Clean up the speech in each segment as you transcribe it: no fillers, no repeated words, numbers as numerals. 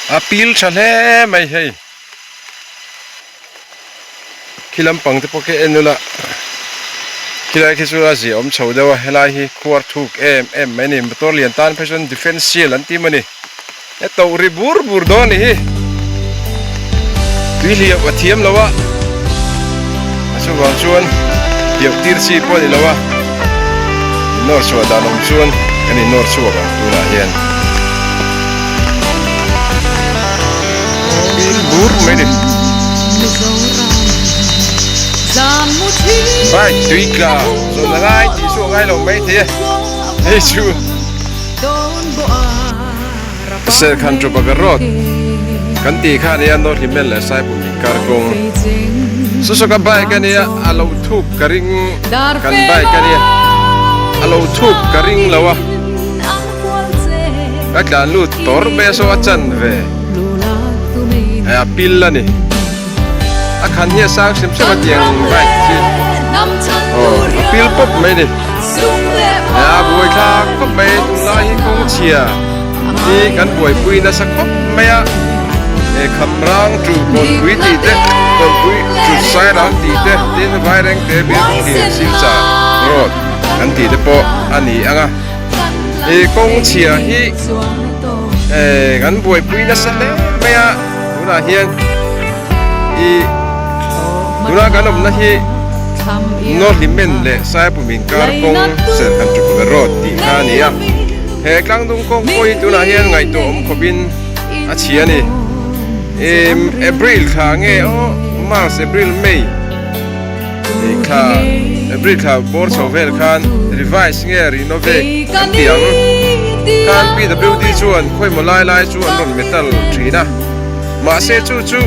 A pil tha hle mai hei. Khi lampang te pawh khi en ula khilai khi chu a zia awm chho deuh a helai hi khuar thuk em em mai a ni motor lian tan phei chuan defence seal an ti maw ni e toh ri bur bur dawn a ni hi tui hliau a thiam lo a a chuvang chuan hliau tir chi pawh a ni lo a innawr chhuah dan awm chuan kan innawr chhuak ang tunah hian. Bur mai ni. Bike tui tla zawn a ngai tih chu a ngai lo mai thei e. Hei chu Serkhan to Bagar Road kan tih kha ania North Hlimen leh Saipum inkar kawng. Saw saw ka bike ania a lo thuk ka ring kan bike ania a lo thuk ka ring lo a. Ka tlan lut tawr mai a saw a chan ve eh a pil a ni a khan hi a sang hrim hrim a tiang bike khi aw a pil pawp mai a ni eh a buai thlak khawp mai tunlai hi kawng chhia hi kan buaipui nasa khawp mai a eh kham rang chu kawnpui tih te kawnpui chu sai rang tih te tin vaireng te bial thlir silchar road kan tih te pawh a ni ang a. He kawng chhia hi eh kan buaipui nasa hle mai a tunah hian ih tuna kan awmna hi North Hlimen leh Saipum inkar kawng Serkhan Tripura Road tih kha a ni a he tlangdung kawng pawh hi tunah hian ngaihtuah awm khawpin a chhia a ni ih April thla nge aw March April May. Thla April thla bawr chho vel khan revise nge renovate an ti ang khan PWD chuan khawimaw lai lai chu an rawn metal thin a mahse chu chu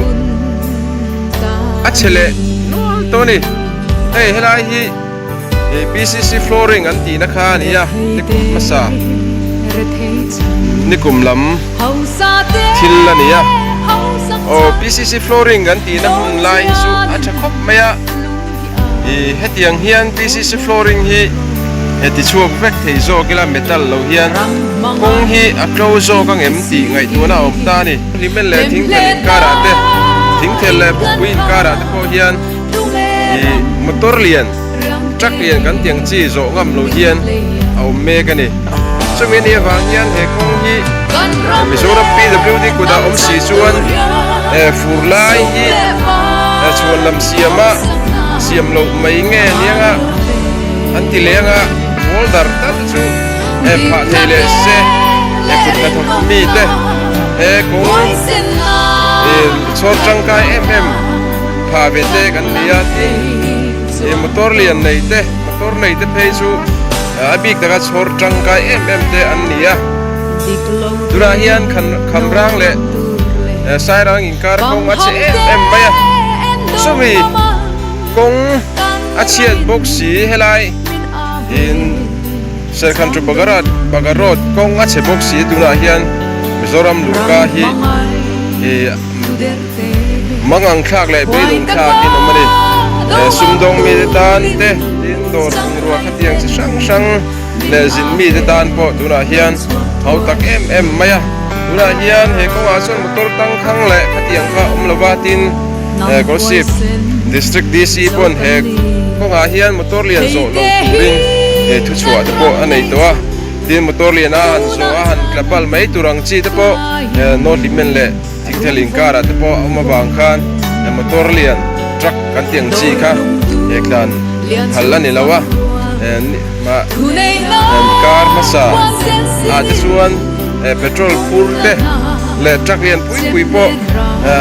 a chhe leh nual tawh a ni hei helai hi PCC flooring an tihna kha a ni a nikum hmasa nikum lam thil a ni a aw PCC flooring an tihna hmun lai hi chu a tha khawp mai a ih hetiang hian PCC flooring hi heti chhuak vek thei zawk ila metal lo hian kawng hi a tlo zawk ang em tih ngaihtuahna a awm ta a ni hlimen leh thingthel inkarah te thingthel leh bukpui inkarah te pawh hian ih motor lian truck lian kan tih ang chi zawh ngam lo hian a awm mek a ni chumi anih avang hian he kawng hi Mizoram PWD kutah awm si chuan eh fur lai hi chhuan lam siam a siam loh mai nge aniang a an ti leng a boulder tal chu eh phah thei leh se eh kut hnathawk mi te he kawng ih chhawr tangkai em em phah ve te kan ni a tin ih motor lian nei te motor nei te phei chu a bik taka chhawr tangkai em em te an ni a tunah hian kham rang leh sai rang inkar kawng a chhe em em mai a chumi kawng a chhiat bawk si helai in Serkhan to Bagarat Bagar road kawng a chhe bawk si tunah hian Mizoram luhka hi ih Mangang thlak leh beidawng thlak in awm a ni. Eh sumdawng mite tan te tin dawr bungrua khatiang chi hrang hrang leh zin mite tan pawh tunah hian hau tak em em mai a. Tunah hian he kawngah chuan motor tangkhang leh khatiang kha awm lova tin eh Kolasib District DC pawn he kawngah hian motor lian zawh lo turin eh thuchhuah te pawh a nei tawh a. Tin motor lian a han zawh a han tla pal mai tur ang chi te pawh eh North Hlimen leh Thingthel inkarah te pawh a awm avang khan motor lian truck kan tih ang chi kha he tlan phal a ni lo a kar hmasa ah te chuan petrol phur te leh truck lian pui pui pawh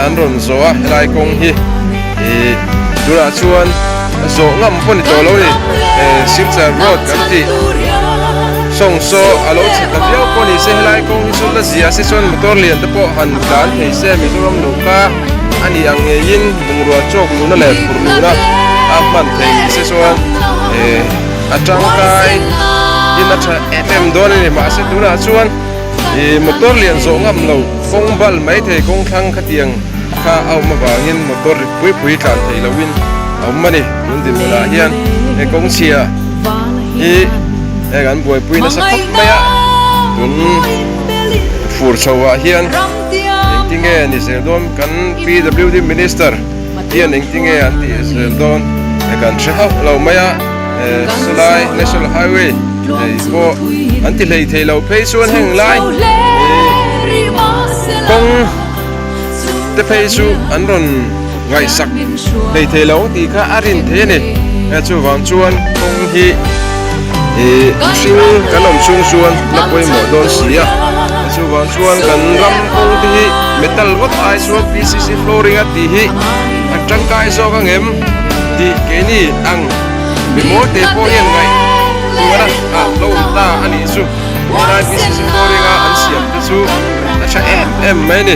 an rawn zawh a helai kawng hi ih tunah chuan zawh ngam pawh ni tawh lo a ni Silchar road kan tih. Sawng saw a lo chhe ta viau pawh ni se helai kawng hi chu la zia se chuan motor lian te pawh han tlan thei se Mizoram luhka a nih ang ngeiin bungrua chawk luhna leh phurh luhna a hman thei ni se chuan eh a tangkai in a tha em em dawn a ni mahse tunah chuan ih motor lian zawh ngam lo kawng bal mai thei kawng thlang khatiang kha a awm avangin motor rit pui pui tlan thei loin a awm a ni tun dinhmunah hian he kawng chhia hi heng an buaipui nasa khawp mai a tun fur chho ah hian engtin. engtinge ni zel dawn kan PWD Minister hian engtinge an tih zel dawn kan hre hauh lo mai a sawlai National Highway hei pawh an ti hlei thei lo phei chuan heng lai kawng te phei chu an rawn ngaihsak hlei thei lo tih kha a rin thei a ni chuvang chuan kawng hi ih mihring kan awm chhung chuan la pawimawh dawn si a chuvang chuan kan ram kawng te hi metal ngawt ai chuan P C C flooring a tih hi a tangkai zawk ang em tih keini ang mi mawl te pawh hian ngaih tuar a lo awm ta a nih chu helai P C C flooring a an siam te chu a tha em em mai a ni.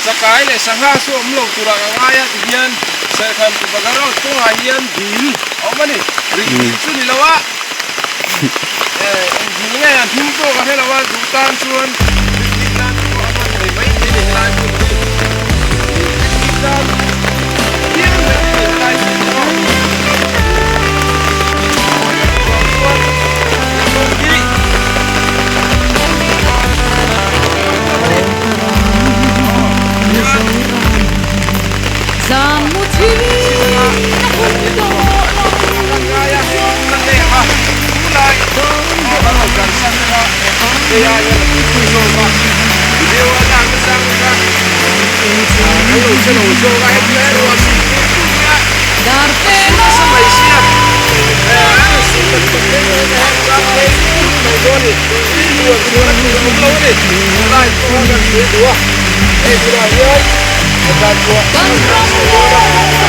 Chakai leh sangha chu awm lo turah ka ngai a tihian Serkhan Tupaga road kawngah hian dil a awm a ni. Rih dil chu ni lo a, eng dil nge a hming pawh ka hre lo a, duh tan chuan picnic nan te pawh a hman thei mai thei a ni helai hmun hi. Picnic nan hian mai thei a ni helai hmun hi aw. Chuvang chuan he kawng hi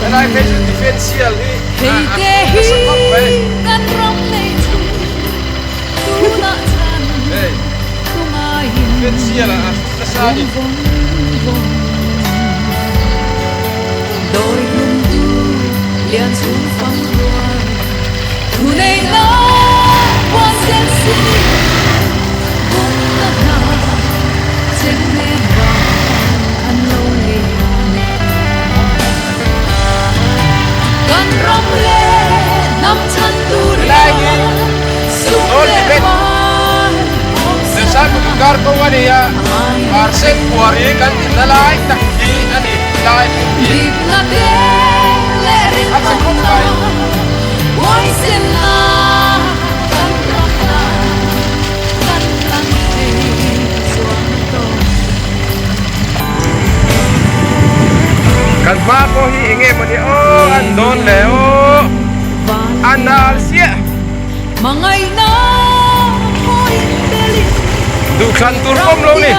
Helai phei chu defence sial hi a nasa khawp mai. Hei defence sial a. nasa a ni. Helai hi North Tibet Zirsangbuk inkar kawng a ni a, Parsen Kuari kan dinna lai tak hi a ni helai hmun hi a che khawp mai. Kan hma pawh hi eng nge mawni aw an dawn le aw a nal siah duhthlan tur pawm lo ni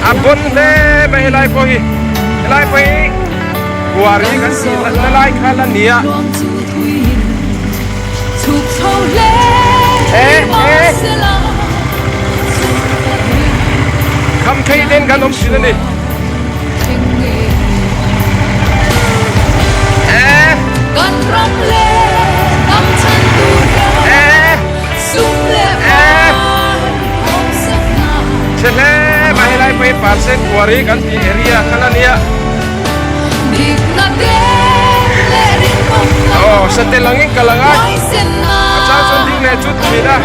a bon hle mai helai pawh hi helai pawh hi kuari kan tih na lai kha la nia. Kham phei ten kan awm thin a ni. Chhe hle mai helai pawh hi Parsen Quarry kan tih area kha la nia. Aw satel angin kal ang a, a chang chuan ding leh chut thin a,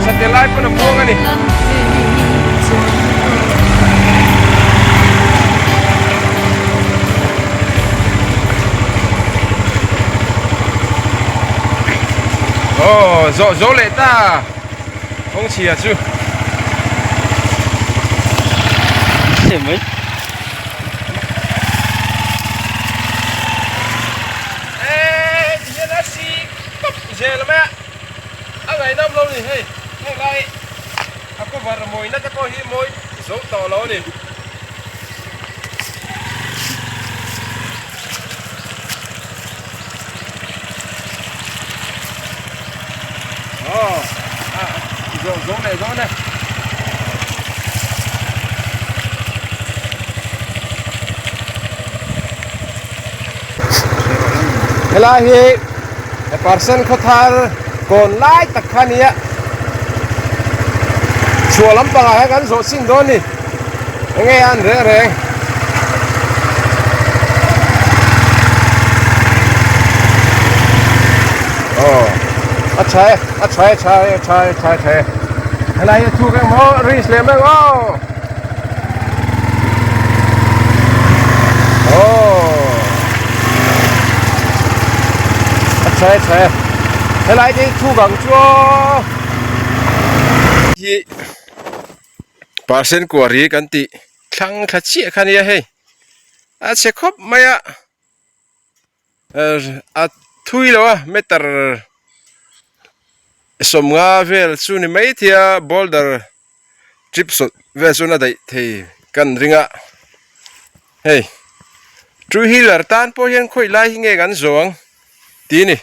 satel lai pawn a muang a ni. Aw zawh zo leh ta kawng chhia chu. Eee ti hian a si tawp zel mai a, a ngaihnawm lo ni hei heng lai a cover mawina te pawh hi mawi zo tawh lo a ni. Aw a zawh zo leh dawn e. Helai hi Parsen khawthar kawn lai tak kha a ni a, chhuah lampangah hian kan zawh chin dawn a ni, enge a an reng reng. Aw a tha e a tha e tha e tha e tha e tha e helai hi a thuk em aw risk leh mai ang aw. A tha e tha e helai te hi thuk ang chu aw hi percent kuari kan tih thlang thla chiah kha nia hei a chhe khawp mai a a thui lo a meter 50 vel chu ni mai thei a boulder trip sawt vel chuan a daih thei kan ring a hei two wheeler tan pawh hian khawi lai hi nge kan zawh ang tih a ni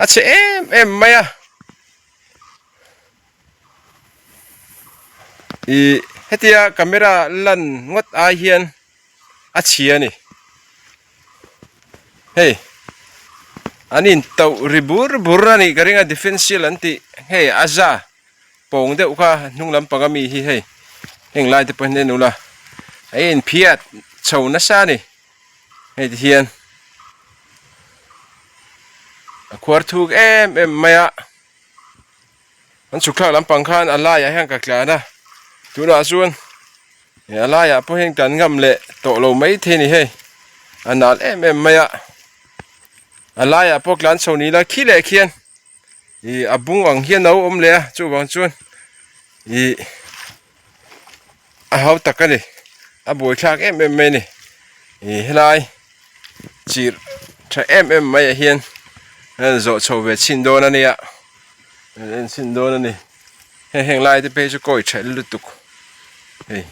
a chhe em em mai a ih hetia camera lan ngawt ai hian. a chhia a ni hei an in tauh ri bur bur a nih ka ring a defensial an tih hei a za pawng deuh kha hnung lampang ami hi hei heng lai te pawh hian en ula a inphiat chho nasa a ni hei ti hian a khuar thuk em em mai a an chhuk thlak lampang khan a laiah hian ka tlan a tunah chuan a laiah pawh hian kan ngam leh tawh lo mai thei a ni hei a nal em em mai a a laiah pawh tlan chho ni ila khi leh khian ih a bung ang hian a lo awm leh a chuvang chuan ih a hau tak a ni a buaithlak em em mai a ni ih helai chirh tha em em mai ah hian zawh chho ve chhin dawn a nia en chhin dawn a ni heng heng lai te phei chu kawi tha lutuk hei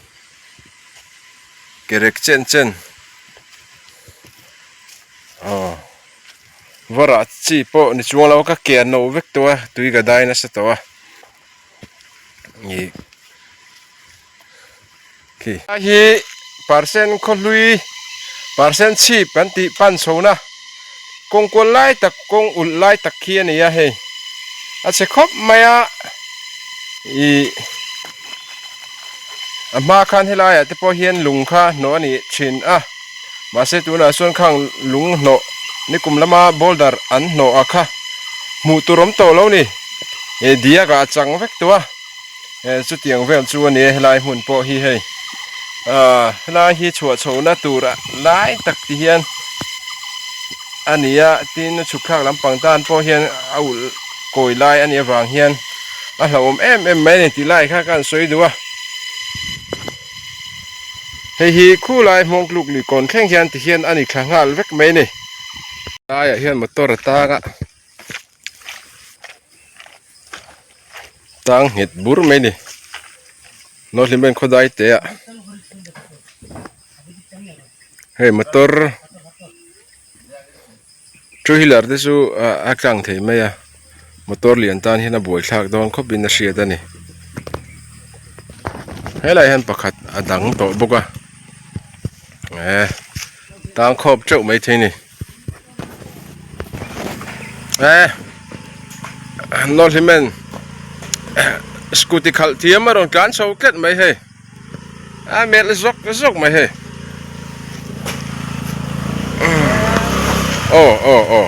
kerek chen chen aw varah chi pawh ni chuang lo ka ke a no vek tawh a tui ka dai nasa tawh a. Ih khi hi percent khawhlui percent chhip kan tih pan chho na kawng kual lai tak kawng ulh lai tak khi a ni a hei a chhe khawp mai a ih a hma khan helai ah te pawh hian lung kha hnawh a nih thin a mahse tunah chuan khang lung hnawh nikum lama boulder an hnawh a kha hmuh tur awm tawh lo a ni ih diak ah a chang vek tawh a eh chutiang vel chu a ni a helai hmun pawh hi hei ah helai hi chhuah chhohna tur lai tak ti hian a ni a tin a chhuk thlak lampang tan pawh hian a ulh kawi lai a nih avang hian a hlauhawm em em mai a ni tih lai kha ka han sawi duh a hei hi khulai hmawng tluk lui kawn thleng hian ti hian a ni thla nghal vek mai a ni laiah hian motor a tang a. Tang nghet bur mai ni Nawhlim khaw dai te ah hei motor two wheeler te chu a tlang thei mai a motor lian tan hian a buai thlak dawn khawp in a hriat a ni helai hian pakhat a dang tawh bawk a eh tang khawp teuh mai thei a ni. Eh Nawhlimen scooty khalh thiam a rawn tlan chho tlat mai hei a melh zawk zawk mai hei aw aw aw.